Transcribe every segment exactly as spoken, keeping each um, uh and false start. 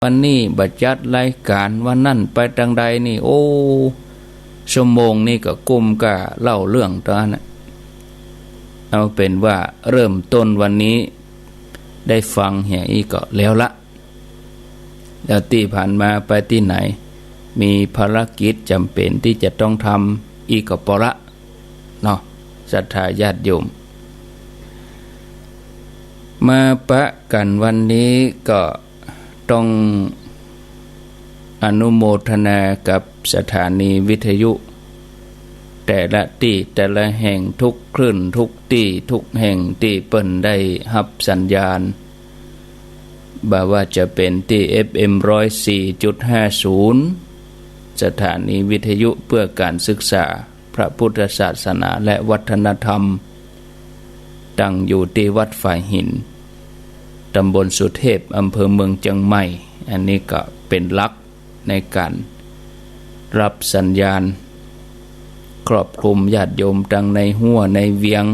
อันนี้ บ่จัดรายก๋าน วันนั้นไปตางใดนี่ โอ้ ชั่วโมงนี้ก็กุ้มก้าเล่าเรื่องตอนนั้นน่ะ เอาเป๋นว่าเริ่มต้นวันนี้ได้ฟังเหียอี้ก็แล้วละ แล้วตี้ผ่านมาไปตี้ไหน มีภารกิจจ๋ำเป๋นตี้จะต้องทำอี้ก็ปอละเนาะ ศรัทธาญาติโยม มาปะกั๋นวันนี้ก็ต้องอนุโมทนากับสถานีวิทยุแต่ละตี้แต่ละแห่ง ทุกคลื่น ทุกตี้ทุกแห่งตี้เปิ้นได้ฮับสัญญาณ บ่ว่าจะเป๋นตี้ เอฟเอ็ม ร้อยสี่จุดห้าศูนย์ สถานีวิทยุเพื่อการศึกษาพระพุทธศาสนาและวัฒนธรรม ตั้งอยู่ตี้วัดฝายหิน ตำบลสุเทพ อำเภอเมืองเจียงใหม่ อันนี้ก็เป๋นหลักในก๋านฮับสัญญาณ ครอบคลุมญาติโยมตังในฮั้วในเวียง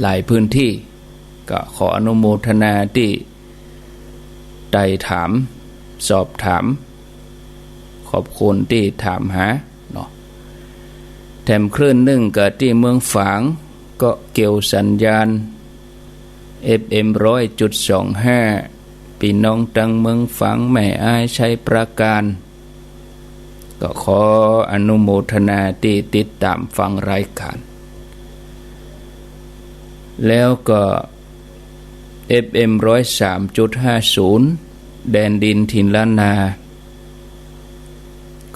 หลายพื้นตี้ ก็ขออนุโมทนาตี้ไต่ถาม สอบถาม ขอบคุณตี้ถามหาเนาะ แถมคลื่นนึ่งก็ตี้เมืองฝาง ก็เกี่ยวสัญญาณ เอฟเอ็ม ร้อยจุดสองห้า ปี้น้องตังเมืองฝาง แม่อาย ชัยปราการ ก็ขออนุโมทนาตี้ติดต๋ามฟังรายก๋าน แล้วก็ เอฟเอ็ม ร้อยสามจุดห้าศูนย์ แดนดินถิ่นล้านนา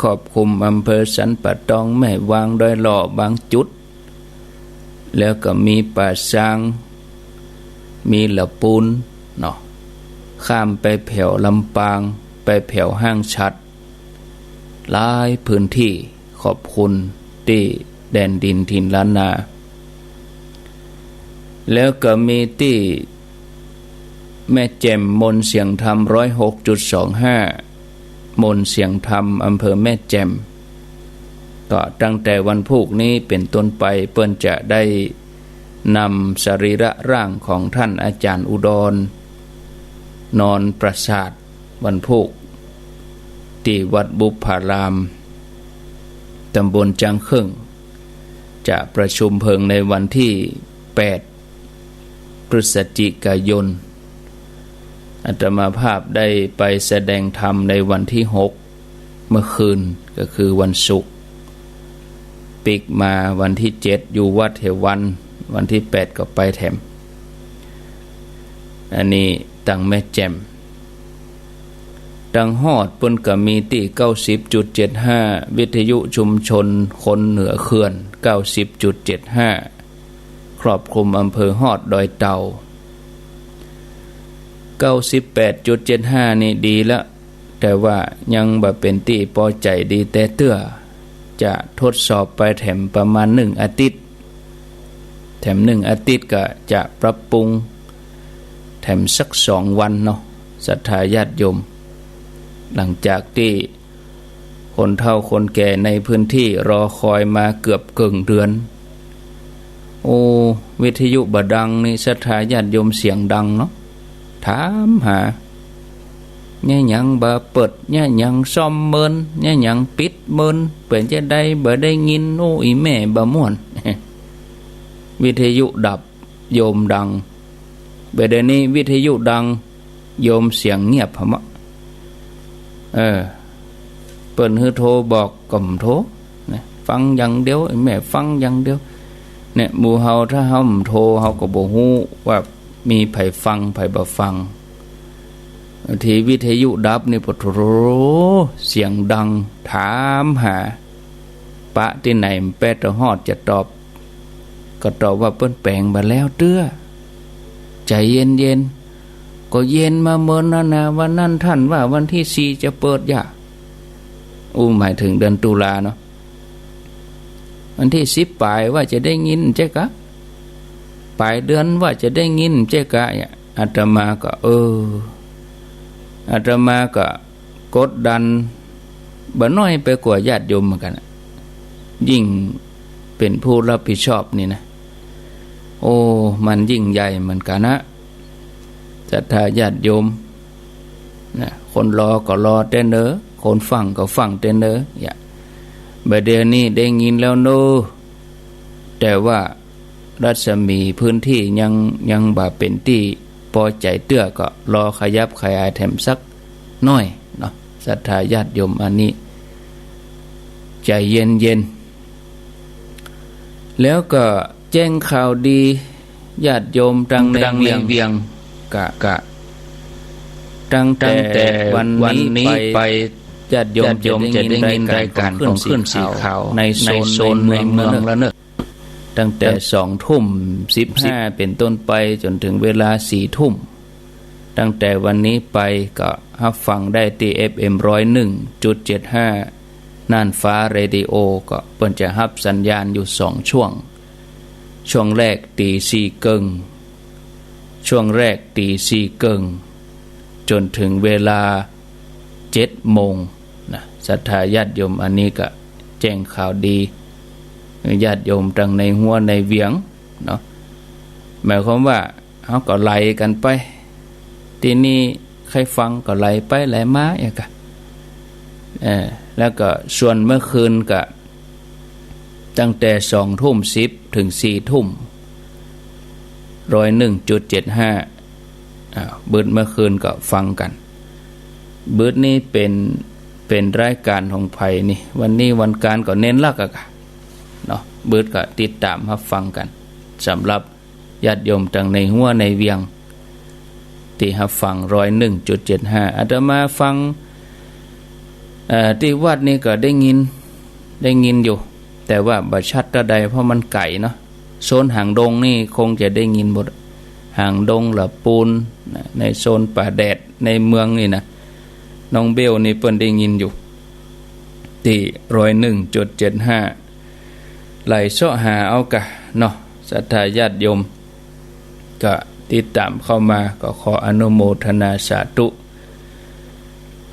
ครอบคลุมอำเภอสันป่าตอง แม่วาง ดอยหล่อ บางจุด แล้วก็มีป่าซาง มีละปูนเนาะ ข้ามไปแผวลำปาง ไปแผวห้างฉัตร หลายพื้นตี้ ขอบคุณตี้แดนดินถิ่นล้านนา แล้วก็มีตี้แม่แจ่ม มนต์เสียงธรรม ร้อยหกจุดสองห้า มนต์เสียงธรรม อำเภอแม่แจ่ม ก็ตั้งแต่วันพูกนี้เป๋นต้นไป เปิ้นจะได้นำสรีระร่างของท่านอาจ๋ารย์อุดร นอนประสาท วันพูก ตี้วัดบุพพาราม ตำบลจ๊างเคิ่ง จะประชุมเพลิงในวันตี้ แปด พฤศจิกายน อาตมาภาพได้ไปแสดงธรรมในวันตี้ หก เมื่อคืน ก็คือวันศุกร์ ปิ๊กมาวันตี้ เจ็ด อยู่วัดแหวัน วันตี้ แปด ก็ไปแถม อันนี้ตังแม่แจ่ม ตังฮอดปุ้นก็มีตี้ เก้าสิบจุดเจ็ดห้า วิทยุชุมชนคนเหนือเขื่อน เก้าสิบจุดเจ็ดห้า ครอบคลุมอำเภอฮอดดอยเต่า เก้าสิบแปดจุดเจ็ดห้า นี่ดีละ แต่ว่ายังบ่เป๋นตี้ปอใจ๋ดีแต๊เตื้อ จะทดสอบไปแถมประมาณนึ่งอาทิตย์ แถมนึ่งอาทิตย์ก็จะปรับปรุงแถมสักสองวันเนาะ ศรัทธาญาติโยม หลังจากตี้คนเฒ่าคนแก่ในพื้นตี้รอคอยมาเกือบเกิ่งเดือน โอ้ วิทยุบ่ดังนี่ ศรัทธาญาติโยมเสียงดังเนาะ ถามหา เยียะหยังบ่เปิด เยียะหยังซ่อมเมิน เยียะหยังปิดเมิน เป๋นจาใดบ่ได้ยิน โอ้ อี่แม่บ่ม่วน วิทยุดับ โยมดัง บ่าเดี่ยวนี้วิทยุดัง โยมเสียงเงียบหะมะ เออ เปิ้นหื้อโทรบอกก็บ่โทร นะ ฟังอย่างเดียว อี่แม่ฟังอย่างเดียว เนี่ย หมู่เฮาถ้าเฮาบ่โทร เฮาก็บ่ฮู้ว่ามีใผฟัง ใผบ่ฟัง บางทีวิทยุดับนี่ ปะโถ เสียงดัง ถามหา ปะตี้ไหน แป๊ดเดียวฮอดจะตอบ ก็ตอบว่าเปิ้นแป๋งบ่าแล้วเตื้อ ใจ๋เย็นๆ ก็เย็นมาเมินแล้วนา วันนั้นท่านว่าวันตี้สี่จะเปิดยะ อู้ หมายเถิงเดือนตุลาเนาะ วันตี้สิบป๋ายว่าจะได้ยินใจ้กะ ป๋ายเดือนว่าจะได้ยินใจ้กะ เนี่ย อาตมาก็ เออ อาตมาก็กดดันบ่น้อยไปกว่าญาติโยมเหมือนกั๋นน่ะ ยิ่งเป๋นผู้รับผิดชอบนี่นะ โอ้ มันยิ่งใหญ่เหมือนกั๋นนะ ศรัทธาญาติโยม นะ คนรอก็รอแต่เนิ่น คนฟังก็ฟังแต่เนิ่น อย่า บ่าเดี่ยวนี้ได้ยินแล้วเนาะ แต่ว่ารัศมีพื้นตี้ยัง ยังบ่าเป๋นตี้ปอใจ๋เตื้อ ก็รอขยับขยายแถมสักหน้อยเนาะ ศรัทธาญาติโยม อันนี้ใจ๋เย็นๆ แล้วก็แจ้งข่าวดี ญาติโยมตังใน ตังในเวียง เวียง กะ กะ ตั้งแต่ ตั้งแต่วันนี้ วันนี้ไป ไป ญาติโยม ญาติโยมจะได้ยิน จะได้ยินรายการ รายการของคลื่นสีขาว ของคลื่นสีขาว ในโซน ในโซน ในเมือง ในเมืองแล้วเนาะ แล้วเนาะ ตั้งแต่ ตั้ง สองทุ่มสิบห้า เป๋นต้นไปจ๋นเถิงเวลาสี่ทุ่ม ตั้งแต่วันนี้ไปก็ฮับฟังได้ตี้ เอฟเอ็ม ร้อยหนึ่งจุดเจ็ดห้า น่านฟ้าเรดิโอ ก็เปิ้นจะฮับสัญญาณอยู่สองช่วง ช่วงแรกตีสี่เกิ่ง ช่วงแรกตีสี่เกิ่ง จ๋นเถิงเวลาเจ็ดโมงนะ ศรัทธาญาติโยม อันนี้ก็แจ้งข่าวดี ญาติโยมตังในฮั้วในเวียงเนาะ หมายความว่า เฮาก็ไหลกั๋นไป ตี้นี่ใผฟังก็ไหลไปไหลมา อย่างกะ เออ แล้วก็ส่วนเมื่อคืนก็ ตั้งแต่สองทุ่มสิบเถิงสี่ทุ่ม ร้อยหนึ่งจุดเจ็ดห้า อ่า บึดเมื่อคืนก็ฟังกั๋น บึดนี้เป๋น เป๋นรายการของใผนี่ วันนี้วันก๋านก็เน้นหลักอะกะ เนาะ บึดก็ติดต๋ามฮับฟังกั๋น สำหรับ ญาติโยมตังในฮั้วในเวียง ตี้ฮับฟัง ร้อยหนึ่งจุดเจ็ดห้า อาตมาฟัง เอ่อ ตี้วัดนี่ก็ได้ยิน ได้ยินอยู่ แต่ว่าบ่ชัดเต้าใด เพราะมันไก๋เนาะ โซนหางดงนี่คงจะได้ยินหมด หางดง ละปูนนะ ในโซนป่าแดดในเมืองนี่นะ น้องเบลนี่เปิ้นได้ยินอยู่ ตี้ ร้อยหนึ่งจุดเจ็ดห้า ไหลเซาะหาเอากะเนาะ ศรัทธาญาติโยม ก็ติดต๋ามเข้ามา ก็ขออนุโมทนาสาธุ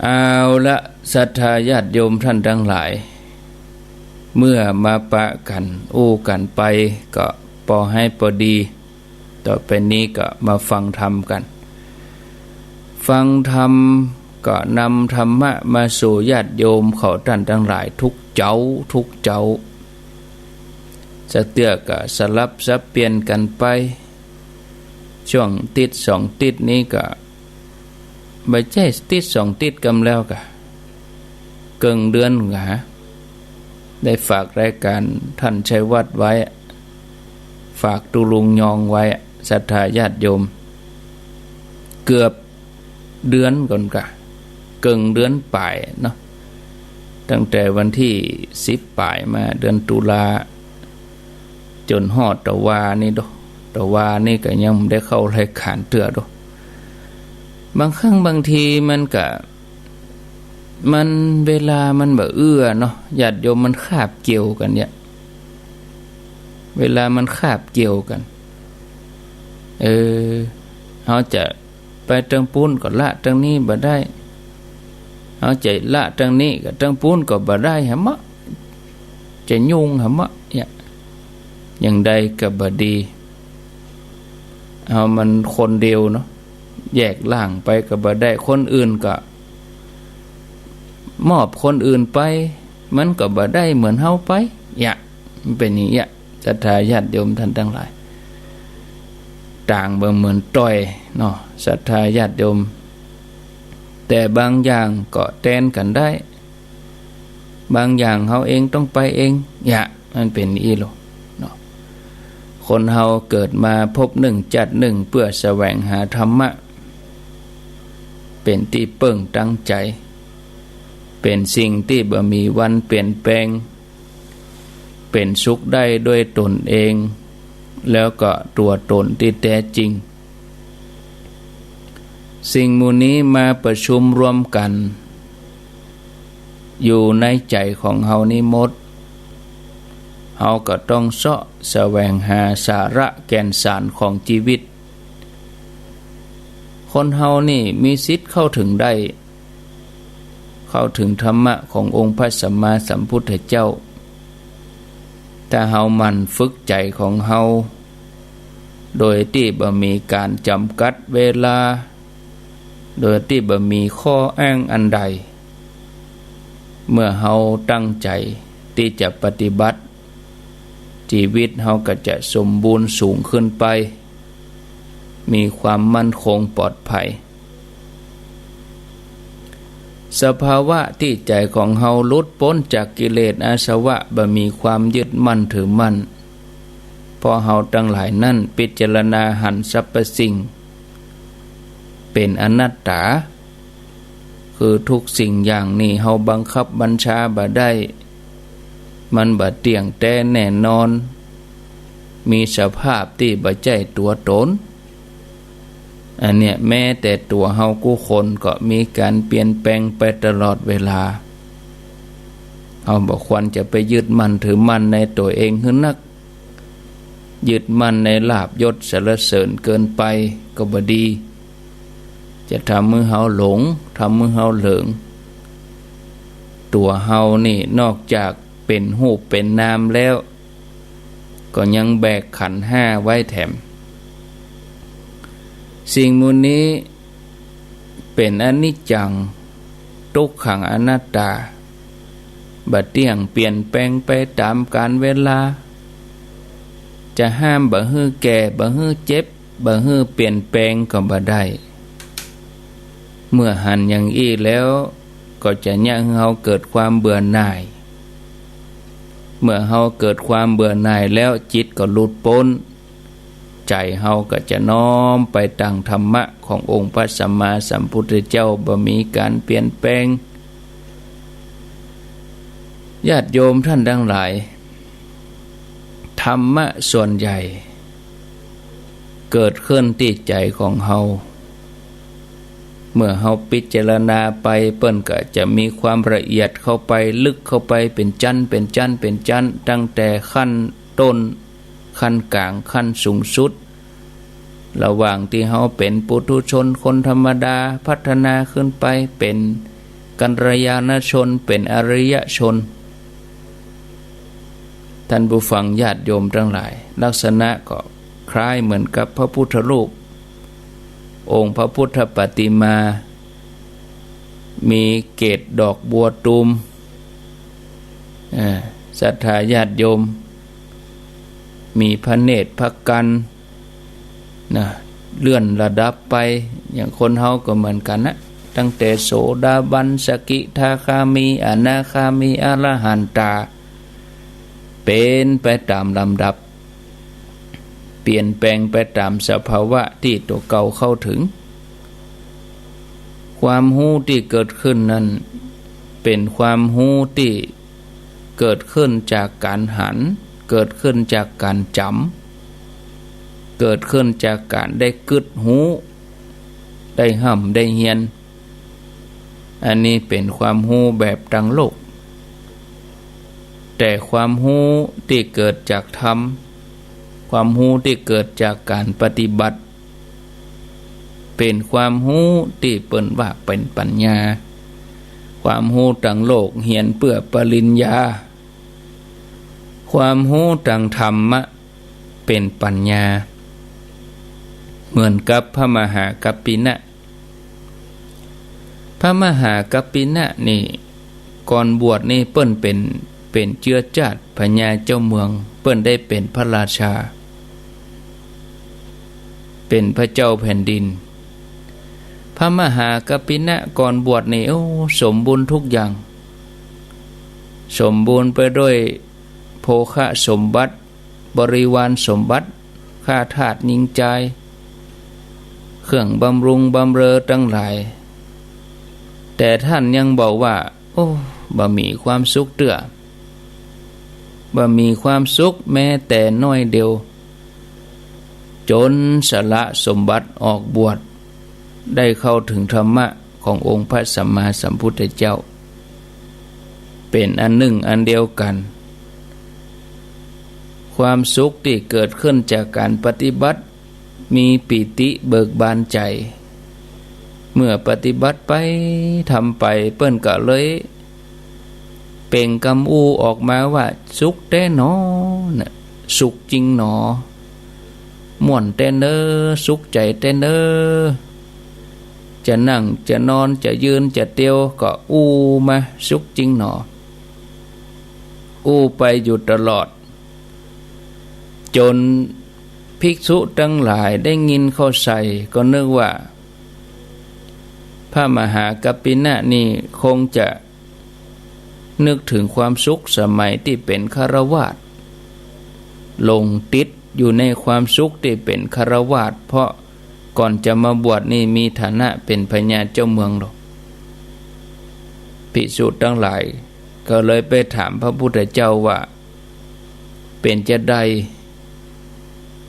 เอาละ ศรัทธาญาติโยมต้านตังหลาย เมื่อมาปะกั๋นอู้กั๋นไป ก็ปอให้ปอดี ต่อไปนี้ก็มาฟังธรรมกั๋น ฟังธรรมก็นำธรรมะมาสู่ญาติโยมเขาต้านตังหลายทุกเจ๊าทุกเจ๊า สักเตื้อก็สลับสับเปลี่ยนกั๋นไป ช่วงติ๊ดสองติ๊ดนี้ก็ บ่ใจ้ติ๊ดสองติ๊ดกำแล้วกะ เกิ่งเดือนกะ ได้ฝากรายการต้านชัยวัฒน์ไว้ ฝากตุ๊ลุงยองไว้ ศรัทธาญาติโยม เกือบเดือนก่อนกะ เกิ่งเดือนป๋ายเนาะ ตั้งแต่วันตี้สิบป๋ายมา เดือนตุลา จ๋นฮอดตะวานี่โด ตะวานี่ก็ยังบ่ได้เข้ารายการเตื้อโด บางครั้งบางทีมันก็ มัน เวลามันบ่เอื้อเนาะ ญาติโยม มันคาบเกี่ยวกั๋นเนี่ย เวลามันคาบเกี่ยวกั๋น เออ เฮาจะไปตังปู๊นก็ละตังนี้บ่ได้ เฮาจะละตังนี้ก็ตังปู๊นก็บ่ได้หะเมาะ จะยุ่งหะเมาะเนี่ย อย่างใดก็บ่ดี เฮามันคนเดียวเนาะ แยกล่างไปก็บ่ได้ คนอื่นก็ มอบคนอื่นไป มันก็บ่ได้เหมือนเฮาไป เนี่ย มันเป๋นอย่างเงี้ย ศรัทธาญาติโยมต้านตังหลาย ต่างบ่เหมือนต้อยเนาะ ศรัทธาญาติโยม แต่บางอย่างก็แตนกั๋นได้ บางอย่างเฮาเองต้องไปเอง เนี่ย มันเป๋นอี้โลเนาะ คนเฮาเกิดมาภพหนึ่งจ๊าดหนึ่งเปื้อแสวงหาธรรมะ เป๋นตี้เปิ้งตังใจ๋ เป๋นสิ่งตี้บ่มีวันเปลี่ยนแปลง เป๋นสุขได้ด้วยต๋นเอง แล้วก็ตั๋วต๋นตี้แต๊จริง สิ่งหมู่นี้มาประชุมรวมกั๋น อยู่ในใจ๋ของเฮานี้หมด เฮาก็ต้องเซาะแสวงหาสาระแก่นสารของจีวิต คนเฮานี่มีสิทธิ์เข้าเถิงได้ เข้าเถิงธรรมะขององค์พระสัมมาสัมพุทธเจ้า ถ้าเฮาหมั่นฝึกใจ๋ของเฮา โดยตี้บ่มีก๋านจ๋ำกัดเวลา โดยตี้บ่มีข้ออ้างอันใด เมื่อเฮาตั้งใจ๋ตี้จะปฏิบัติ จีวิตเฮาก็จะสมบูรณ์สูงขึ้นไป มีความมั่นคงปลอดภัย สภาวะตี้ใจ๋ของเฮาหลุดป๊นจากกิเลสอาสวะ บ่มีความยึดมั่นถือมั่น เพราะเฮาตังหลายนั้นพิจารณาหันสรรพสิ่งเป๋นอนัตตา คือทุกสิ่งอย่างนี้เฮาบังคับบัญชาบ่ได้ มันบ่เตี้ยงแต๊แน่นอน มีสภาพตี้บ่ใจ้ตั๋วต๋น อันเนี้ยแม้แต่ตั๋วเฮากู้คนก็มีก๋านเปลี่ยนแปลงไปตลอดเวลา เฮาบ่ควรจะไปยึดมั่นถือมั่นในตั๋วเองหื้อนัก ยึดมั่นในลาภยศสรรเสริญเกินไปก็บ่ดี จะทำหื้อเฮาหลง ทำหื้อเฮาเหลิง ตั๋วเฮานี่นอกจากเป๋นรูปเป๋นนามแล้ว ก็ยังแบกขันธ์ห้าไว้แถม สิ่งหมู่นี้เป๋นอนิจจัง ตุ๊กขัง อนัตตา บ่เตี้ยง เปลี่ยนแปลงไปต๋ามกาลเวลา จะห้ามบ่หื้อแก่ บ่หื้อเจ็บ บ่หื้อเปลี่ยนแปลงก็บ่ได้ เมื่อหันอย่างอี้แล้ว ก็จะเยียะหื้อเฮาเกิดความเบื่อหน่าย เมื่อเฮาเกิดความเบื่อหน่ายแล้ว จิตก็หลุดป๊น ใจ๋เฮาก็จะน้อมไปตางธรรมะขององค์พระสัมมาสัมพุทธเจ้า บ่มีก๋านเปลี่ยนแปลง ญาติโยมต้านตังหลาย ธรรมะส่วนใหญ่เกิดขึ้นตี้ใจ๋ของเฮา เมื่อเฮาพิจารณาไป เปิ้นก็จะมีความละเอียดเข้าไป ลึกเข้าไป เป๋นจั้น เป๋นจั้น เป๋นจั้น ตั้งแต่ขั้นต้น ขั้นก๋าง ขั้นสูงสุด ระหว่างตี้เฮาเป๋นปุถุชน คนธรรมดา พัฒนาขึ้นไปเป๋นกัลยาณชน เป๋นอริยชน ต้านผู้ฟังญาติโยมตังหลาย ลักษณะก็คล้ายเหมือนกับพระพุทธรูป องค์พระพุทธปฏิมา มีเกศดอกบัวตูม อ่า ศรัทธาญาติโยม มีพระเนตรพระกัณฑ์ นะ เลื่อนระดับไป อย่างคนเฮาก็เหมือนกั๋นนะ ตั้งแต่โสดาบัน สกิทาคามี อนาคามี อรหันตา เป๋นไปต๋ามลำดับ เปลี่ยนแปลงไปต๋ามสภาวะตี้ตั๋วเก่าเข้าถึง ความฮู้ตี้เกิดขึ้นนั้น เป๋นความฮู้ตี้เกิดขึ้นจากก๋านหัน เกิดขึ้นจากก๋านจ๋ำ เกิดขึ้นจากก๋านได้กึ๊ดฮู้ ได้ฮ่ำได้เฮียน อันนี้เป๋นความฮู้แบบตางโลก แต่ความฮู้ตี้เกิดจากธรรม ความฮู้ตี้เกิดจากก๋านปฏิบัติ เป๋นความฮู้ตี้เปิ้นว่าเป๋นปัญญา ความฮู้ตางโลกเฮียนเปื้อปริญญา ความฮู้ตางธรรมะเป๋นปัญญา เหมือนกับพระมหากัปปินะ พระมหากัปปินะนี่ ก่อนบวชนี่เปิ้นเป๋น เป๋นเจื้อจ้าดพญาเจ้าเมือง เปิ้นได้เป๋นพระราชา เป๋นพระเจ้าแผ่นดิน พระมหากัปปินะก่อนบวชนี่ โอ้ สมบูรณ์ทุกอย่าง สมบูรณ์ไปด้วยโภคสมบัติ บริวารสมบัติ ข้าทาสหญิงจาย เครื่องบำรุงบำเรอตังหลาย แต่ต้านยังบอกว่า โอ้ บ่มีความสุขเตื้อ บ่มีความสุขแม้แต่น้อยเดียว จ๋นสละสมบัติออกบวช ได้เข้าถึงธรรมะขององค์พระสัมมาสัมพุทธเจ้า เป๋นอันนึ่งอันเดียวกั๋น ความสุขตี้เกิดขึ้นจากก๋านปฏิบัติ มีปีติเบิกบานใจ๋ เมื่อปฏิบัติไป ทำไป เปิ้นก็เลยเปล่งกำอู้ออกมาว่า สุขแต๊หนอ น่ะ สุขจริงหนอ ม่วนแต๊เน้อ สุขใจ๋แต๊เน้อ จะนั่ง จะนอน จะยืน จะเตียว ก็อู้มา สุขจริงหนอ อู้ไปอยู่ตลอด จ๋นภิกษุตังหลายได้ยินเข้าใส่ ก็นึกว่า พระมหากัปปินะนี่คงจะนึกถึงความสุขสมัยตี้เป๋นฆราวาส หลงติดอยู่ในความสุขตี้เป๋นฆราวาส เพราะก่อนจะมาบวชนี่มีฐานะเป๋นพญาเจ้าเมืองหรอก ภิกษุตังหลายก็เลยไปถามพระพุทธเจ้าว่า เป๋นจาใด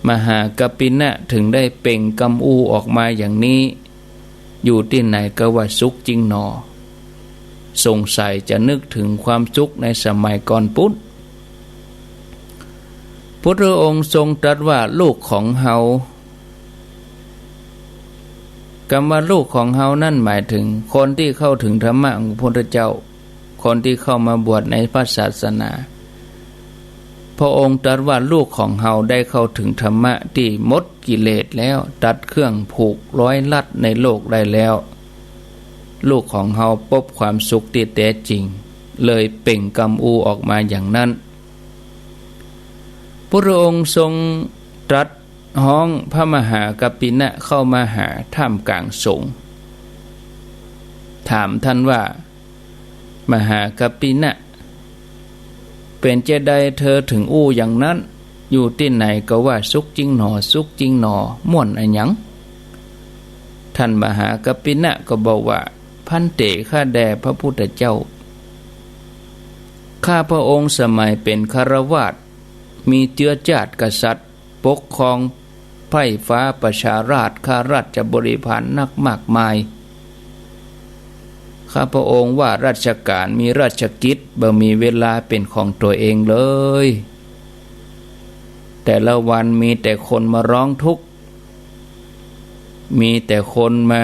มหากัปปินะถึงได้เปล่งกำอู้ออกมาอย่างนี้ อยู่ตี้ไหนก็ว่าสุขจริงหนอ สงสัยจะนึกถึงความสุขในสมัยก่อนปู๊น พุทธองค์ทรงตรัสว่า ลูกของเฮา กำว่าลูกของเฮานั้นหมายถึงคนตี้เข้าถึงธรรมะของพระพุทธเจ้า คนตี้เข้ามาบวชในพระศาสนา พระองค์ตรัสว่า ลูกของเฮาได้เข้าถึงธรรมะตี้หมดกิเลสแล้ว ตัดเครื่องผูกร้อยรัดในโลกได้แล้ว ลูกของเฮาปบความสุขตี้แต๊จริง เลยเปล่งกำอู้ออกมาอย่างนั้น พุทธองค์ทรงตรัสฮ้องพระมหากัปปินะเข้ามาหาท่ามกลางสงฆ์ ถามท่านว่า มหากัปปินะ เป๋นจาใดเธอถึงอู้อย่างนั้น อยู่ตี้ไหนก็ว่าสุขจริงหนอ สุขจริงหนอ ม่วนอะหยัง ท่านมหากัปปินะก็บอกว่า ภันเต ข้าแด่พระพุทธเจ้า ข้าพระองค์สมัยเป๋นฆราวาส มีเจื๊อจ้าดกษัตริย์ ปกครองไพร่ฟ้าประชาราษฎร์ ข้าราชบริพารนักมากมาย ข้าพระองค์ว่าราชก๋าน มีราชกิจ บ่มีเวลาเป๋นของตั๋วเองเลย แต่ละวันมีแต่คนมาร้องทุกข์ มีแต่คนมา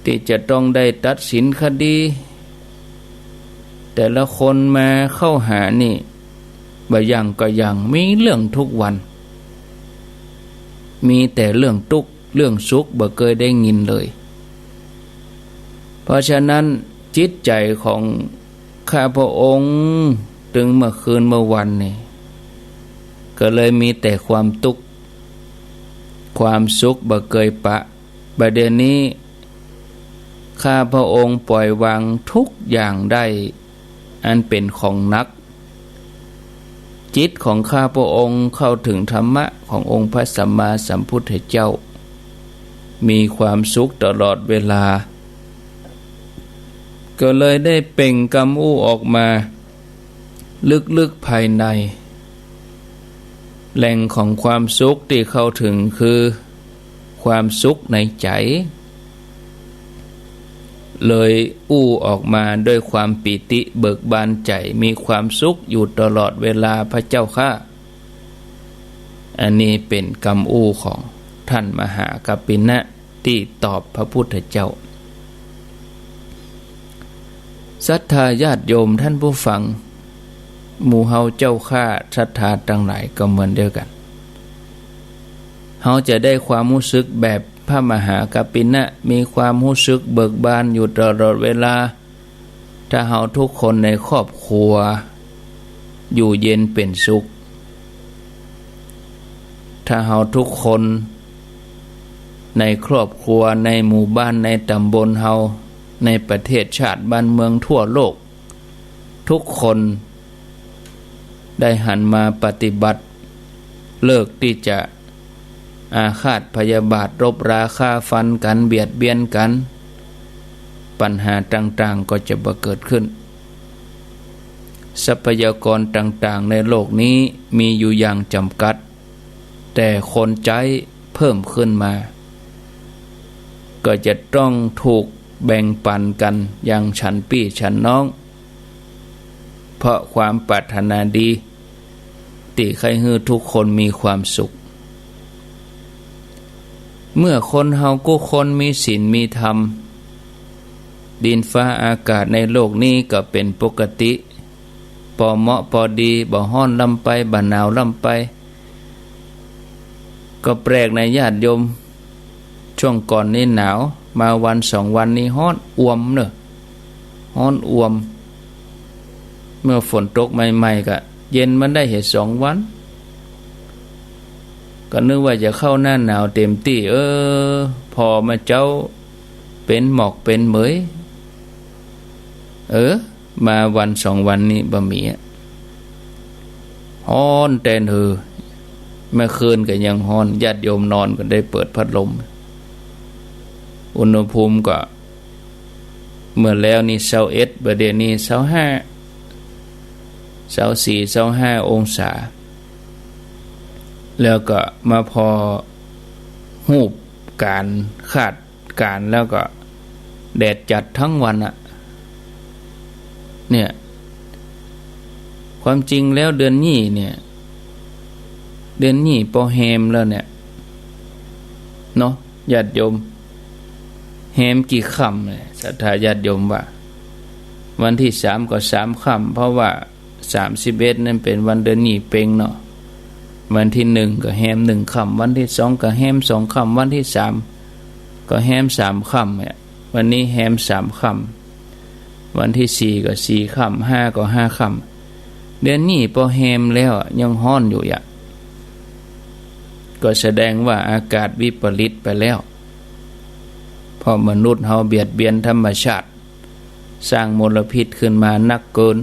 ตี้จะต้องได้ตัดสินคดี แต่ละคนมาเข้าหานี่ บ่อย่างก็อย่าง มีเรื่องทุกวัน มีแต่เรื่องตุ๊กข์ เรื่องสุขบ่เกยได้ยินเลย เพราะฉะนั้นจิตใจ๋ของข้าพระองค์ ตึงเมื่อคืนเมื่อวันนี่ ก็เลยมีแต่ความตุ๊กข์ ความสุขบ่เกยปะ บ่าเดี่ยวนี้ ข้าพระองค์ปล่อยวางทุกอย่างได้ อันเป๋นของหนัก จิตของข้าพระองค์เข้าถึงธรรมะขององค์พระสัมมาสัมพุทธเจ้า มีความสุขตลอดเวลา ก็เลยได้เปล่งกำอู้ออกมา ลึกๆ ภายใน แหล่งของความสุขตี้เข้าถึงคือความสุขในใจ๋ เลยอู้ออกมาด้วยความปีติเบิกบานใจ๋ มีความสุขอยู่ตลอดเวลา พระเจ้าข้า อันนี้เป๋นกำอู้ของท่านมหากัปปินะตี้ตอบพระพุทธเจ้า ศรัทธาญาติโยมท่านผู้ฟัง หมู่เฮาเจ้าข้าศรัทธาตังหลายก็เหมือนเดียวกั๋น เฮาจะได้ความฮู้สึกแบบพระมหากัปปินะ มีความฮู้สึกเบิกบานอยู่ตลอดเวลา ถ้าเฮาทุกคนในครอบครัวอยู่เย็นเป๋นสุข ถ้าเฮาทุกคนในครอบครัว ในหมู่บ้าน ในต๋ำบลเฮา ในประเทศชาติบ้านเมืองทั่วโลก ทุกคนได้หันมาปฏิบัติ เลิกตี้จะอาฆาตพยาบาท รบราฆ่าฟันกั๋น เบียดเบียนกั๋น ปัญหาต่างๆ ก็จะบ่เกิดขึ้น ทรัพยากรต่างๆ ในโลกนี้มีอยู่อย่างจ๋ำกัด แต่คนใจ๊เพิ่มขึ้นมา ก็จะต้องถูกแบ่งปั๋นกั๋นอย่างฉันปี้ฉันน้อง เพราะความปรารถนาดีตี้ใค่หื้อทุกคนมีความสุข เมื่อคนเฮากู้คนมีศีลมีธรรม ดินฟ้าอากาศในโลกนี้ก็เป๋นปกติ ปอเหมาะปอดี บ่ฮ้อนล้ำไป บ่หนาวล้ำไป ก็แปลกในญาติโยม ช่วงก่อนนี้หนาว มาวันสองวันนี้ฮ้อนอ่วมเน่อ ฮ้อนอ่วม เมื่อฝนตกใหม่ๆ ก็เย็นมาได้แค่สองวัน ก็นึกว่าจะเข้าหน้าหนาวเต็มตี้ เออ ผ่อมาเจ๊า เป๋นหมอกเป๋นเหมย เออ มาวันสองวันนี้บ่มีอะ ฮ้อนแตนเฮอ เมื่อคืนก็ยังฮ้อน ญาติโยมนอนก็ได้เปิดพัดลม อุณหภูมิก็ เมื่อแล้วนี่ซาวเอ็ด บ่าเดี่ยวนี้ซาวห้า ซาวสี่ ซาวห้าองศา แล้วก็มาผ่อฮูปก๋านคาดก๋านแล้วก็แดดจัดตึงวันอะ เนี่ย ความจริงแล้วเดือนนี้เนี่ย เดือนนี้ปอแฮมแล้วเนี่ย เนาะ ญาติโยม แฮมกี่ค่ำเนี่ย ศรัทธาญาติโยมว่า วันที่สามก็สามค่ำ เพราะว่าสามสิบเอ็ดนั้นเป๋นวันเดือนยี่เป็งเนาะ วันที่หนึ่งก็แฮมหนึ่งค่ำ วันที่สองก็แฮมสองค่ำ วันที่สามก็แฮมสามค่ำเนี่ย วันนี้แฮมสามค่ำ วันที่สี่ก็สี่ค่ำ ห้าก็ห้าค่ำ เดือนนี้ปอแฮมแล้วอะ ยังฮ้อนอยู่อะ ก็แสดงว่าอากาศวิปริตไปแล้ว เพราะมนุษย์เฮาเบียดเบียนธรรมชาติ สร้างมลพิษขึ้นมานักเกิน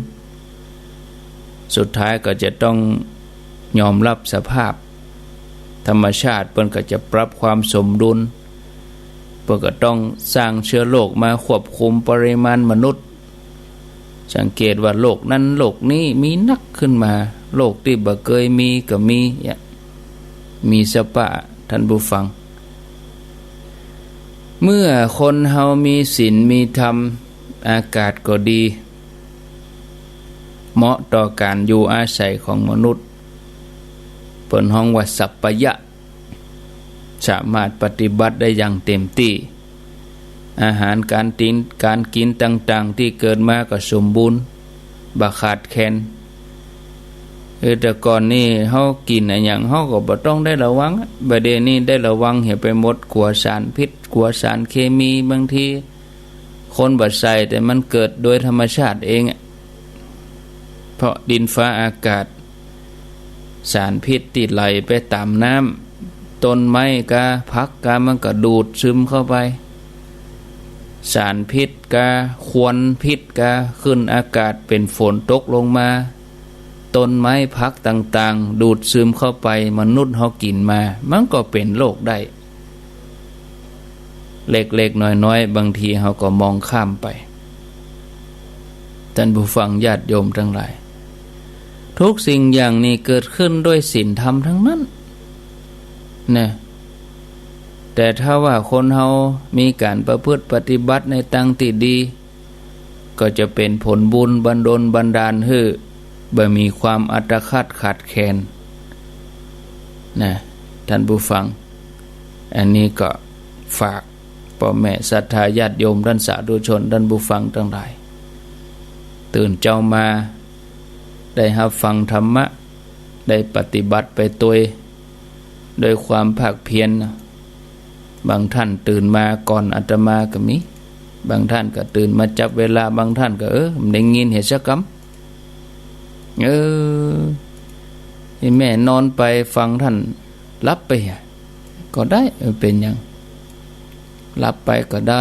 สุดท้ายก็จะต้องยอมรับสภาพ ธรรมชาติเปิ้นก็จะปรับความสมดุล เปิ้นก็ต้องสร้างเชื้อโรคมาควบคุมปริมาณมนุษย์ สังเกตว่าโรคนั้นโรคนี้มีนักขึ้นมา โรคตี้บ่เกยมีก็มี เนี่ย มีสะปะ ท่านผู้ฟัง เมื่อคนเฮามีศีลมีธรรม อากาศก็ดี เหมาะต่อก๋านอยู่อาศัยของมนุษย์ เปิ้นฮ้องว่าสัปปะยะ สามารถปฏิบัติได้อย่างเต็มตี้ อาหารก๋านกิ๋น ก๋านกิ๋นต่างๆ ตี้เกิดมาก็สมบูรณ์ บ่ขาดแคลน เออ แต่ก่อนนี่เฮากิ๋นอะหยังเฮาก็บ่ต้องได้ระวังอะ บ่าเดี่ยวนี้ได้ระวังเหียไปหมด กั๋วสารพิษ กั๋วสารเคมี บางทีคนบ่ใส่ แต่มันเกิดโดยธรรมชาติเองอะ เพราะดินฟ้าอากาศ สารพิษตี้ไหลไปต๋ามน้ำ ต้นไม้กา ผักกา มันก็ดูดซึมเข้าไป สารพิษกา ควันพิษกา ขึ้นอากาศเป๋นฝนตกลงมา ต้นไม้ผักต่างๆ ดูดซึมเข้าไป มนุษย์เฮากิ๋นมา มันก็เป๋นโรคได้ เล็กๆ น้อยๆ บางทีเฮาก็มองข้ามไป ท่านผู้ฟังญาติโยมทั้งหลาย ทุกสิ่งอย่างนี้เกิดขึ้นด้วยศีลธรรมทั้งนั้น นะ แต่ถ้าว่าคนเฮามีก๋านประพฤติปฏิบัติในตางตี้ดี ก็จะเป๋นผลบุญบันดลบันดาลหื้อบ่มีความอัตคัดขาดแคลน นะ ท่านผู้ฟัง อันนี้ก็ฝากป้อแม่ศรัทธาญาติโยม ท่านสาธุชน ท่านผู้ฟังตังหลาย ตื่นเจ๊ามา ได้ฮับฟังธรรมะ ได้ปฏิบัติไปตวย ด้วยความภาคเพียรนะ บางท่านตื่นมาก่อนอาตมาก็มี บางท่านก็ตื่นมาจับเวลา บางท่านก็ เออ บ่ได้ยินเหียสักกำ เออ ไอ้แม่นอนไปฟังท่านหลับไปอะ ก็ได้ เออ เป๋นหยัง หลับไปก็ได้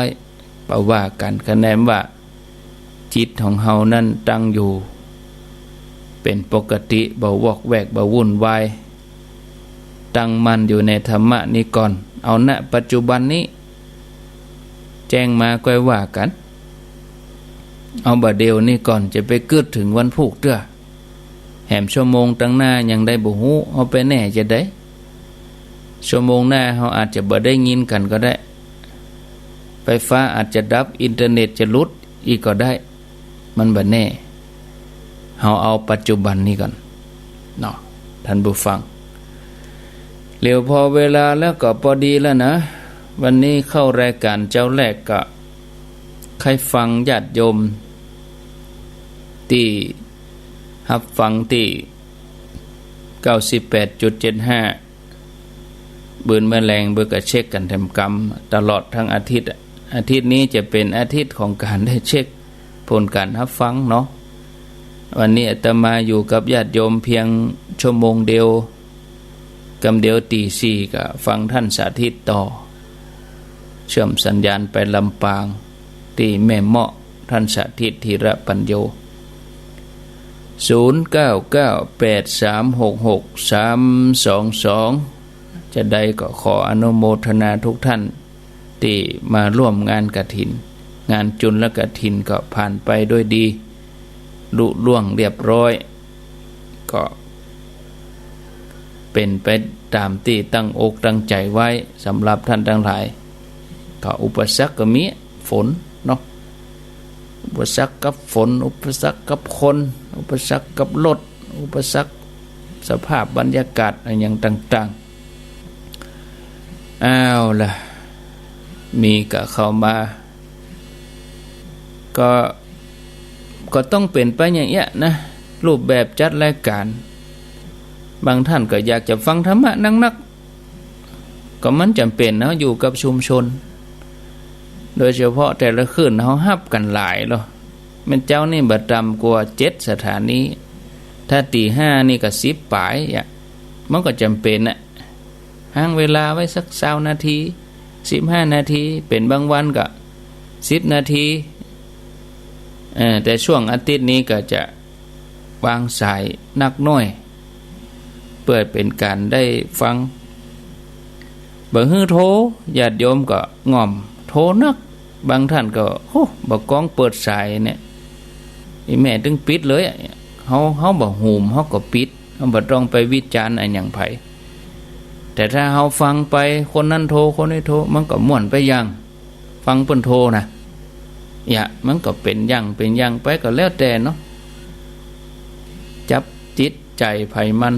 บ่ว่ากั๋น คะแนนว่า จิตของเฮานั้นตั้งอยู่เป๋นปกติ บ่วอกแวก บ่วุ่นวาย ตั้งมั่นอยู่ในธรรมะนี้ก่อน เอา ณ ปัจจุบันนี้ แจ้งมาก้อยว่ากั๋น เอาบ่าเดี่ยวนี้ก่อน จะไปกึ๊ดเถิงวันพูกเตื้อ แหมชั่วโมงตังหน้ายังได้บ่ฮู้ เอาไปแน่จะใด ชั่วโมงหน้าเฮาอาจจะบ่ได้ยินกั๋นก็ได้ ไฟฟ้าอาจจะดับ อินเทอร์เน็ตจะหลุดอีกก็ได้ มันบ่แน่ เฮาเอาปัจจุบันนี้ก่อนเนาะ ท่านผู้ฟัง เหลียวผ่อเวลาแล้วก็ปอดีแล้วนะ วันนี้เข้ารายก๋านเจ๊าแรกก็ใค่ฟังญาติโยม ตี้ฮับฟังตี้ เก้าสิบแปดจุดเจ็ดห้า เมื่อแลงเปิ้นก็เช็คกั๋นแถมกำตลอดตึงอาทิตย์อะ อาทิตย์นี้จะเป๋นอาทิตย์ของก๋านได้เช็คผลก๋านฮับฟังเนาะ วันนี้อาตมาอยู่กับญาติโยมเพียงชั่วโมงเดียว กำเดียวตี๋สี่ก็ฟังต้านสาธิตต่อ เชื่อมสัญญาณไปลำปาง ตี้แม่เมาะ ต้านสาธิต ธีระปัญโญ ศูนย์เก้าเก้าแปดสามหกหกสามสองสอง จาใดก็ขออนุโมทนาทุกท่านตี้มาร่วมงานกฐิน งานจุลกฐินก็ผ่านไปด้วยดี ลุล่วงเรียบร้อย ก็เป๋นไปต๋ามตี้ตั้งอกตั้งใจ๋ไว้ สำหรับท่านตังหลาย ก็อุปสรรคก็มี ฝนเนาะ อุปสรรคกับฝน อุปสรรคกับคน อุปสรรคกับรถ อุปสรรคสภาพบรรยากาศอะหยังต่างๆ เอาล่ะ มีก็เข้ามา ก็ ก็ต้องเป๋นไปอย่างเอี้ยนะ รูปแบบจัดรายก๋าน บางท่านก็อยากจะฟังธรรมะนักๆ ก็มันจ๋ำเป๋นเนาะ อยู่กับชุมชน โดยเฉพาะแต่ละคืนเฮาฮับกั๋นหลายลอ แม่นเจ๊านี่บ่ต่ำกว่าเจ็ดสถานี ถ้าตี๋ห้านี่ก็สิบป๋ายอะ มันก็จ๋ำเป๋นอะ ฮังเวลาไว้สักซาวนาที สิบห้านาที เป๋นบางวันก็สิบนาที เอ่อ แต่ช่วงอาทิตย์นี้ก็จะ วางสายนักน้อย เปื้อเป๋นก๋านได้ฟัง บ่หื้อโทร ญาติโยมก็ง่อมโทรนัก บางท่านก็ โอ้ บ่ก้องเปิดสายเนี่ย อีแม่ตึงปิดเลยอะ เฮา เฮาบ่ฮูม เฮาก็ปิด เฮาบ่ต้องไปวิจารณ์อะหยังใผ แต่ถ้าเฮาฟังไป คนนั้นโทร คนนี้โทร มันก็ม่วนไปอย่าง ฟังเปิ้นโทรนะ เยียะ มันก็เป๋นอย่างเป๋นอย่างไปก็แล้วแต่เนาะ จับจิตใจ๋ใผมัน